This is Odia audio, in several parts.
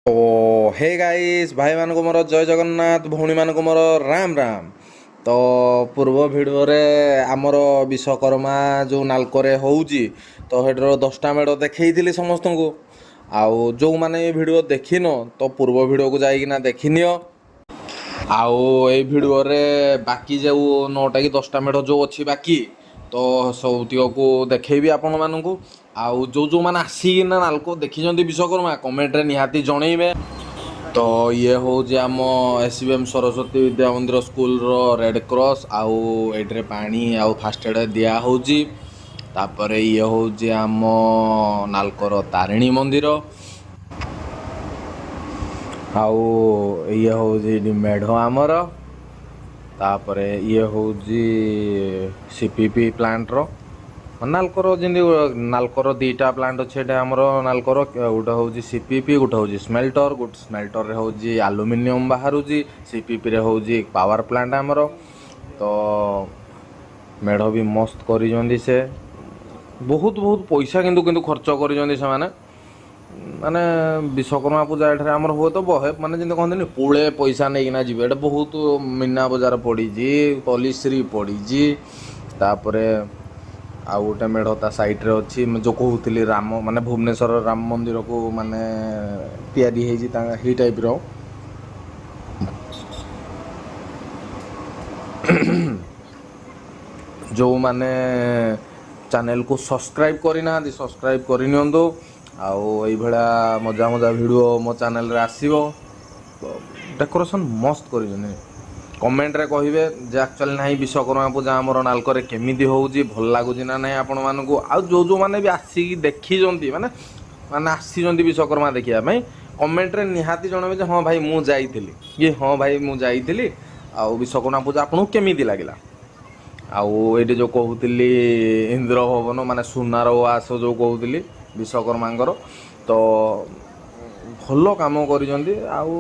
ଓ ହେ ଗାଇସ୍, ଭାଇମାନଙ୍କୁ ମୋର ଜୟ ଜଗନ୍ନାଥ, ଭଉଣୀମାନଙ୍କୁ ମୋର ରାମ ରାମ। ତ ପୂର୍ବ ଭିଡ଼ିଓରେ ଆମର ବିଶ୍ୱକର୍ମା ଯେଉଁ ନାଲକୋରେ ହେଉଛି, ତ ସେଠିର 10ଟା ମେଢ଼ ଦେଖେଇଥିଲି ସମସ୍ତଙ୍କୁ। ଆଉ ଯେଉଁମାନେ ଏ ଭିଡ଼ିଓ ଦେଖିନ, ତ ପୂର୍ବ ଭିଡ଼ିଓକୁ ଯାଇକିନା ଦେଖିନିଅ। ଆଉ ଏଇ ଭିଡ଼ିଓରେ ବାକି ଯେଉଁ 9ଟା କି 10ଟା ମେଢ଼ ଯେଉଁ ଅଛି ବାକି, ତ ସବୁତିକକୁ ଦେଖେଇବି ଆପଣମାନଙ୍କୁ। ଆଉ ଯେଉଁ ଯେଉଁମାନେ ଆସିକିନା ନାଲକୋ ଦେଖିଛନ୍ତି ବିଶ୍ୱକର୍ମା, କମେଣ୍ଟରେ ନିହାତି ଜଣେଇବେ। ତ ଇଏ ହେଉଛି ଆମ ଏସ୍ ବି ଏମ୍ ସରସ୍ୱତୀ ବିଦ୍ୟା ମନ୍ଦିର ସ୍କୁଲର ରେଡ଼୍ କ୍ରସ୍। ଆଉ ଏଇଥିରେ ପାଣି ଆଉ ଫାଷ୍ଟ ଏଡ଼୍ ଦିଆହେଉଛି। ତାପରେ ଇଏ ହେଉଛି ଆମ ନାଲକୋର ତାରିଣୀ ମନ୍ଦିର। ଆଉ ଇଏ ହେଉଛି ଏଇଠି ମେଢ଼ ଆମର। ତାପରେ ଇଏ ହେଉଛି ସିପିପି ପ୍ଲାଣ୍ଟର। ନାଲକୋର ଯେମିତି ନାଲକୋର ଦୁଇଟା ପ୍ଲାଣ୍ଟ ଅଛି ଏଇଟା ଆମର ନାଲକୋର। ଗୋଟେ ହେଉଛି ସିପିପି, ଗୋଟେ ହେଉଛି ସ୍ମେଲ୍ଟର। ଗୋଟେ ସ୍ମେଲ୍ଟରରେ ହେଉଛି ଆଲୁମିନିୟମ ବାହାରୁଛି, ସିପିପିରେ ହେଉଛି ପାୱାର ପ୍ଲାଣ୍ଟ ଆମର। ତ ମେଢ଼ ବି ମସ୍ତ କରିଛନ୍ତି ସେ, ବହୁତ ବହୁତ ପଇସା କିନ୍ତୁ ଖର୍ଚ୍ଚ କରିଛନ୍ତି ସେମାନେ। ମାନେ ବିଶ୍ୱକର୍ମା ପୂଜା ଏଠାରେ ଆମର ହୁଏ ତ ବହେ, ମାନେ ଯେମିତି କହନ୍ତିନି, ପୁଳେ ପଇସା ନେଇକିନା ଯିବେ। ଏଇଟା ବହୁତ ମୀନା ବଜାର ପଡ଼ିଛି, ପଲିଶ୍ରୀ ପଡ଼ିଛି। ତାପରେ ଆଉ ଗୋଟେ ମେଢ଼ ତା ସାଇଡ଼୍ରେ ଅଛି, ମୁଁ ଯେଉଁ କହୁଥିଲି ରାମ, ମାନେ ଭୁବନେଶ୍ୱର ରାମ ମନ୍ଦିରକୁ ମାନେ ତିଆରି ହେଇଛି ତା ହେଇ ଟାଇପ୍ର। ଯେଉଁମାନେ ଚ୍ୟାନେଲକୁ ସବସ୍କ୍ରାଇବ୍ କରିନାହାନ୍ତି, ସବସ୍କ୍ରାଇବ୍ କରିନିଅନ୍ତୁ। ଆଉ ଏଇଭଳିଆ ମଜା ମଜା ଭିଡ଼ିଓ ମୋ ଚ୍ୟାନେଲରେ ଆସିବ। ଡେକୋରେସନ୍ ମସ୍ତ କରିଛନ୍ତି। କମେଣ୍ଟରେ କହିବେ ଯେ ଆକ୍ଚୁଆଲି ନାହିଁ, ବିଶ୍ୱକର୍ମା ପୂଜା ଆମର ନାଲକୋରେ କେମିତି ହେଉଛି, ଭଲ ଲାଗୁଛି ନା ନାହିଁ ଆପଣମାନଙ୍କୁ। ଆଉ ଯେଉଁ ଯେଉଁମାନେ ବି ଆସିକି ଦେଖିଛନ୍ତି, ମାନେ ଆସିଛନ୍ତି ବିଶ୍ୱକର୍ମା ଦେଖିବା ପାଇଁ, କମେଣ୍ଟରେ ନିହାତି ଜଣାଇବେ ଯେ ହଁ ଭାଇ, ମୁଁ ଯାଇଥିଲି କି ହଁ ଭାଇ, ମୁଁ ଯାଇଥିଲି। ଆଉ ବିଶ୍ୱକର୍ମା ପୂଜା ଆପଣଙ୍କୁ କେମିତି ଲାଗିଲା? ଆଉ ଏଇଠି ଯେଉଁ କହୁଥିଲି ଇନ୍ଦ୍ର ଭବନ, ମାନେ ସୁନାର ୱାସ ଯେଉଁ କହୁଥିଲି ବିଶ୍ୱକର୍ମାଙ୍କର, ତ ଭଲ କାମ କରିଛନ୍ତି। ଆଉ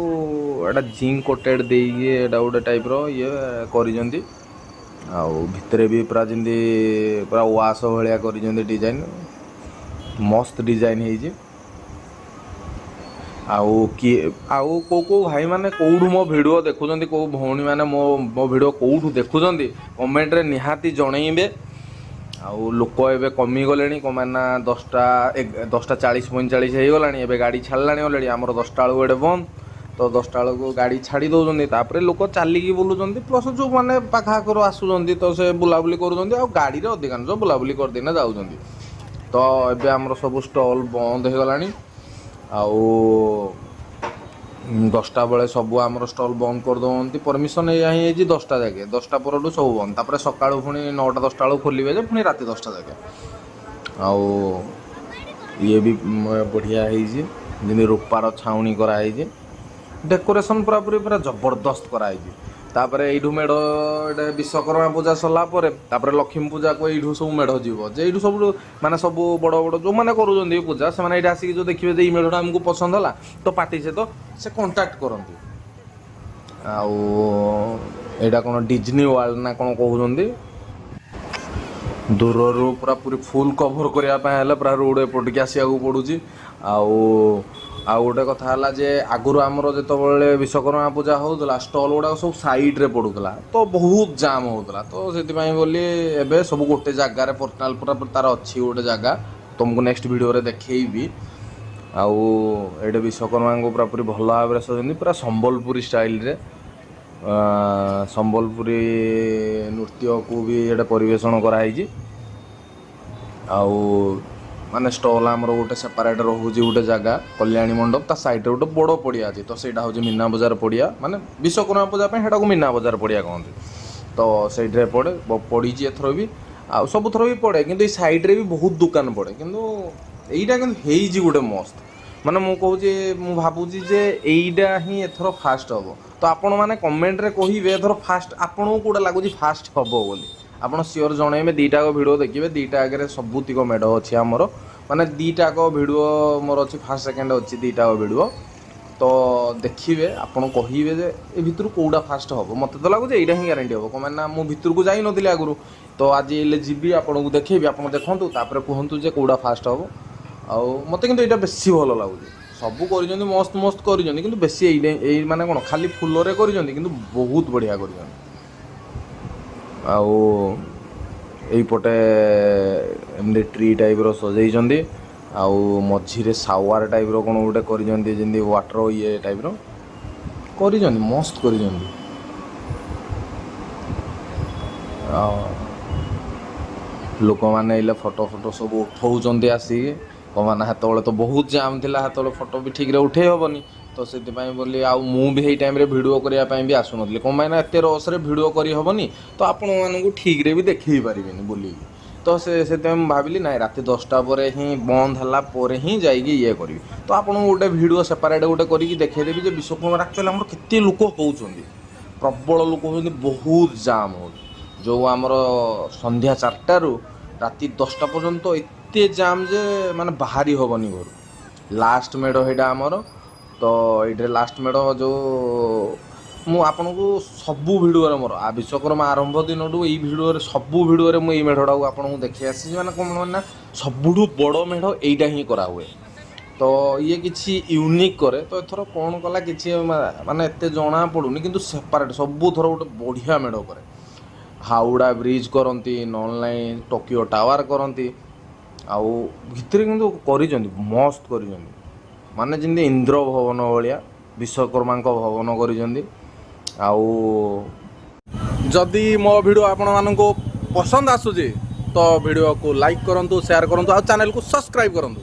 ଏଇଟା ଜିଙ୍କ କୋଟେଡ଼ ଦେଇକି ଏଇଟା ଗୋଟେ ଟାଇପ୍ର ଇଏ କରିଛନ୍ତି। ଆଉ ଭିତରେ ବି ପୁରା ଯେମିତି ପୁରା ୱାସ ଭଳିଆ କରିଛନ୍ତି ଡିଜାଇନ୍, ମସ୍ତ ଡିଜାଇନ୍ ହେଇଛି। ଆଉ କିଏ ଆଉ କେଉଁ କେଉଁ ଭାଇମାନେ କେଉଁଠୁ ମୋ ଭିଡ଼ିଓ ଦେଖୁଛନ୍ତି, କେଉଁ ଭଉଣୀମାନେ ମୋ ଭିଡ଼ିଓ କେଉଁଠୁ ଦେଖୁଛନ୍ତି, କମେଣ୍ଟରେ ନିହାତି ଜଣେଇବେ। ଆଉ ଲୋକ ଏବେ କମିଗଲେଣି, କ'ଣ ପାଇଁ ନା 10ଟା 10ଟା 40 45 ହେଇଗଲାଣି। ଏବେ ଗାଡ଼ି ଛାଡ଼ିଲାଣି ଅଲରେଡ଼ି। ଆମର 10ଟା ବେଳକୁ ଏଡ଼େ ବନ୍ଦ, ତ 10ଟା ବେଳକୁ ଗାଡ଼ି ଛାଡ଼ି ଦେଉଛନ୍ତି। ତାପରେ ଲୋକ ଚାଲିକି ବୁଲୁଛନ୍ତି, ପ୍ଲସ୍ ଯେଉଁମାନେ ପାଖ ଆଖରୁ ଆସୁଛନ୍ତି, ତ ସେ ବୁଲାବୁଲି କରୁଛନ୍ତି। ଆଉ ଗାଡ଼ିରେ ଅଧିକାଂଶ ବୁଲାବୁଲି କରିଦେଇନା ଯାଉଛନ୍ତି। ତ ଏବେ ଆମର ସବୁ ଷ୍ଟଲ୍ ବନ୍ଦ ହେଇଗଲାଣି। ଆଉ 10ଟା ବେଳେ ସବୁ ଆମର ଷ୍ଟଲ୍ ବନ୍ଦ କରିଦେଉଛନ୍ତି। ପରମିସନ୍ ଏଇଆ ହିଁ ହେଇଛି 10ଟା ଯାକେ, 10ଟା ପରଠୁ ସବୁ ବନ୍ଦ। ତାପରେ ସକାଳୁ ପୁଣି 9ଟା 10ଟା ବେଳକୁ ଖୋଲିବେ ଯେ ପୁଣି ରାତି 10ଟା ଯାକେ। ଆଉ ଇଏ ବି ବଢ଼ିଆ ହେଇଛି, ଯେମିତି ରୂପାର ଛାଉଣି କରାହେଇଛି। ଡେକୋରେସନ୍ ପୁରାପୁରି ପୁରା ଜବରଦସ୍ତ କରାହେଇଛି। ତାପରେ ଏଇଠୁ ମେଢ଼, ଏଇଟା ବିଶ୍ୱକର୍ମା ପୂଜା ସରିଲା ପରେ ତାପରେ ଲକ୍ଷ୍ମୀ ପୂଜାକୁ ଏଇଠୁ ସବୁ ମେଢ଼ ଯିବ ଯେ ଏଇଠୁ ସବୁ, ମାନେ ସବୁ ବଡ଼ ବଡ଼ ଯେଉଁମାନେ କରୁଛନ୍ତି ପୂଜା, ସେମାନେ ଏଇଠି ଆସିକି ଯେଉଁ ଦେଖିବେ ଯେ ଏଇ ମେଢ଼ଟା ଆମକୁ ପସନ୍ଦ ହେଲା, ତ ପାର୍ଟି ସହିତ ସେ କଣ୍ଟାକ୍ଟ କରନ୍ତି। ଆଉ ଏଇଟା କ'ଣ ଡିଜନି ୱାର୍ଲଡ ନା କ'ଣ କହୁଛନ୍ତି। ଦୂରରୁ ପୁରା ପୁରି ଫୁଲ୍ କଭର୍ କରିବା ପାଇଁ ହେଲେ ପୁରା ରୋଡ଼ ଏପଟିକି ଆସିବାକୁ ପଡ଼ୁଛି। ଆଉ ଗୋଟେ କଥା ହେଲା ଯେ ଆଗରୁ ଆମର ଯେତେବେଳେ ବିଶ୍ୱକର୍ମା ପୂଜା ହେଉଥିଲା, ଷ୍ଟଲ୍ ଗୁଡ଼ାକ ସବୁ ସାଇଡ଼୍ରେ ପଡ଼ୁଥିଲା, ତ ବହୁତ ଜାମ୍ ହେଉଥିଲା। ତ ସେଥିପାଇଁ ବୋଲି ଏବେ ସବୁ ଗୋଟେ ଜାଗାରେ ପର୍ସନାଲ୍ ପୁରା ତାର ଅଛି ଗୋଟେ ଜାଗା, ତୁମକୁ ନେକ୍ସଟ ଭିଡ଼ିଓରେ ଦେଖେଇବି। ଆଉ ଏଇଠି ବିଶ୍ୱକର୍ମାଙ୍କୁ ପୁରାପୁରି ଭଲ ଭାବରେ ସଜନ୍ତି, ପୁରା ସମ୍ବଲପୁରୀ ଷ୍ଟାଇଲରେ। ସମ୍ବଲପୁରୀ ନୃତ୍ୟକୁ ବି ଏଇଟା ପରିବେଷଣ କରାହେଇଛି। ଆଉ ମାନେ ଷ୍ଟଲ୍ ଆମର ଗୋଟେ ସେପାରେଟ୍ ରହୁଛି ଗୋଟେ ଜାଗା, କଲ୍ୟାଣୀ ମଣ୍ଡପ, ତା ସାଇଡ଼୍ରେ ଗୋଟେ ବଡ଼ ପଡ଼ିଆ ଅଛି। ତ ସେଇଟା ହେଉଛି ମୀନା ବଜାର ପଡ଼ିଆ, ମାନେ ବିଶ୍ୱକର୍ମା ପୂଜା ପାଇଁ ସେଇଟାକୁ ମୀନା ବଜାର ପଡ଼ିଆ କହନ୍ତି। ତ ସେଇଥିରେ ପଡ଼େ, ପଡ଼ିଛି ଏଥର ବି ଆଉ ସବୁଥର ବି ପଡ଼େ। କିନ୍ତୁ ଏଇ ସାଇଡ଼୍ରେ ବି ବହୁତ ଦୋକାନ ପଡ଼େ। କିନ୍ତୁ ଏଇଟା କିନ୍ତୁ ହେଇଛି ଗୋଟେ ମସ୍ତ, ମାନେ ମୁଁ କହୁଛି, ମୁଁ ଭାବୁଛି ଯେ ଏଇଟା ହିଁ ଏଥର ଫାଷ୍ଟ ହେବ। ତ ଆପଣମାନେ କମେଣ୍ଟରେ କହିବେ, ଏଥର ଫାଷ୍ଟ ଆପଣଙ୍କୁ କେଉଁଟା ଲାଗୁଛି ଫାଷ୍ଟ ହେବ ବୋଲି, ଆପଣ ସିଓର ଜଣେଇବେ। ଦୁଇଟା ଯାକ ଭିଡ଼ିଓ ଦେଖିବେ, ଦୁଇଟା ଆଗରେ ସବୁତିକ ମେଢ଼ ଅଛି ଆମର। ମାନେ ଦୁଇଟା ଯାକ ଭିଡ଼ିଓ ମୋର ଅଛି, ଫାଷ୍ଟ ସେକେଣ୍ଡ ଅଛି ଦୁଇଟା ଯାକ ଭିଡ଼ିଓ। ତ ଦେଖିବେ, ଆପଣ କହିବେ ଯେ ଏ ଭିତରୁ କେଉଁଟା ଫାଷ୍ଟ ହେବ। ମୋତେ ତ ଲାଗୁଛି ଏଇଟା ହିଁ ଗ୍ୟାରେଣ୍ଟି ହେବ। କ'ଣ ପାଇଁ ନା ମୁଁ ଭିତରକୁ ଯାଇନଥିଲି ଆଗରୁ, ତ ଆଜି ହେଲେ ଯିବି, ଆପଣଙ୍କୁ ଦେଖେଇବି। ଆପଣ ଦେଖନ୍ତୁ, ତାପରେ କୁହନ୍ତୁ ଯେ କେଉଁଟା ଫାଷ୍ଟ ହେବ। ଆଉ ମୋତେ କିନ୍ତୁ ଏଇଟା ବେଶୀ ଭଲ ଲାଗୁଛି। ସବୁ କରିଛନ୍ତି, ମସ୍ତ ମସ୍ତ କରିଛନ୍ତି। କିନ୍ତୁ ବେଶୀ ଏଇ ଏଇ ମାନେ କ'ଣ ଖାଲି ଫୁଲରେ କରିଛନ୍ତି, କିନ୍ତୁ ବହୁତ ବଢ଼ିଆ କରିଛନ୍ତି। ଆଉ ଏଇପଟେ ଏମିତି ଟ୍ରି ଟାଇପ୍ର ସଜେଇଛନ୍ତି ଆଉ ମଝିରେ ସାୱାର ଟାଇପ୍ର କ'ଣ ଗୋଟେ କରିଛନ୍ତି, ଯେମିତି ୱାଟର ଇଏ ଟାଇପ୍ର କରିଛନ୍ତି, ମସ୍ତ କରିଛନ୍ତି। ଆଉ ଲୋକମାନେ ଏଇଲେ ଫଟୋ ଫଟୋ ସବୁ ଉଠଉଛନ୍ତି ଆସିକି। କ'ଣ ନା ସେତେବେଳେ ତ ବହୁତ ଜାମ୍ ଥିଲା, ସେତେବେଳେ ଫଟୋ ବି ଠିକ୍ରେ ଉଠେଇ ହେବନି। ତ ସେଥିପାଇଁ ବୋଲି ଆଉ ମୁଁ ବି ସେଇ ଟାଇମ୍ରେ ଭିଡ଼ିଓ କରିବା ପାଇଁ ବି ଆସୁନଥିଲି। କ'ଣ ପାଇଁ ନା ଏତେ ରସ୍ରେ ଭିଡ଼ିଓ କରିହେବନି, ତ ଆପଣମାନଙ୍କୁ ଠିକ୍ରେ ବି ଦେଖେଇ ପାରିବିନି ବୁଲିକି। ତ ସେଥିପାଇଁ ମୁଁ ଭାବିଲି, ନାଇଁ, ରାତି 10ଟା ପରେ ହିଁ, ବନ୍ଦ ହେଲା ପରେ ହିଁ ଯାଇକି ଇଏ କରିବି। ତ ଆପଣଙ୍କୁ ଗୋଟେ ଭିଡ଼ିଓ ସେପାରେଟ୍ ଗୋଟେ କରିକି ଦେଖେଇଦେବି ଯେ ବିଶ୍ୱକର୍ମାରେ ଆକ୍ଚୁଆଲି ଆମର କେତେ ଲୋକ ହେଉଛନ୍ତି। ପ୍ରବଳ ଲୋକ ହେଉଛନ୍ତି, ବହୁତ ଜାମ୍ ହେଉଛି। ଯେଉଁ ଆମର ସନ୍ଧ୍ୟା 4ଟାରୁ ରାତି 10ଟା ପର୍ଯ୍ୟନ୍ତ ଏତେ ଜାମ୍ ଯେ ମାନେ ବାହାରି ହେବନି ଘରୁ। ଲାଷ୍ଟ ମେଢ଼ ଏଇଟା ଆମର। ତ ଏଇଥିରେ ଲାଷ୍ଟ ମେଢ଼ ଯେଉଁ ମୁଁ ଆପଣଙ୍କୁ ସବୁ ଭିଡ଼ିଓରେ ମୋର ବିଶ୍ୱକର୍ମା ଆରମ୍ଭ ଦିନଠୁ ଏଇ ଭିଡ଼ିଓରେ, ସବୁ ଭିଡ଼ିଓରେ ମୁଁ ଏଇ ମେଢ଼ଟାକୁ ଆପଣଙ୍କୁ ଦେଖେଇ ଆସିଛି। ମାନେ କ'ଣ ନା ସବୁଠୁ ବଡ଼ ମେଢ଼ ଏଇଟା ହିଁ କରାହୁଏ। ତ ଇଏ କିଛି ୟୁନିକ୍ କରେ। ତ ଏଥର କ'ଣ କଲା କିଛି ମାନେ ଏତେ ଜଣା ପଡ଼ୁନି, କିନ୍ତୁ ସେପାରେଟ୍ ସବୁଥର ଗୋଟେ ବଢ଼ିଆ ମେଢ଼ କରେ। ହାଉଡ଼ା ବ୍ରିଜ୍ କରନ୍ତି, ନହେଲେ ନାଇଁ ଟୋକିଓ ଟାୱାର କରନ୍ତି। ଆଉ ଭିତରେ କିନ୍ତୁ କରିଛନ୍ତି, ମସ୍ତ କରିଛନ୍ତି। ମାନେ ଯେମିତି ଇନ୍ଦ୍ର ଭବନ ଭଳିଆ ବିଶ୍ୱକର୍ମାଙ୍କ ଭବନ କରିଛନ୍ତି। ଆଉ ଯଦି ମୋ ଭିଡ଼ିଓ ଆପଣମାନଙ୍କୁ ପସନ୍ଦ ଆସୁଛି, ତ ଭିଡ଼ିଓକୁ ଲାଇକ୍ କରନ୍ତୁ, ସେୟାର କରନ୍ତୁ ଆଉ ଚ୍ୟାନେଲକୁ ସବସ୍କ୍ରାଇବ୍ କରନ୍ତୁ।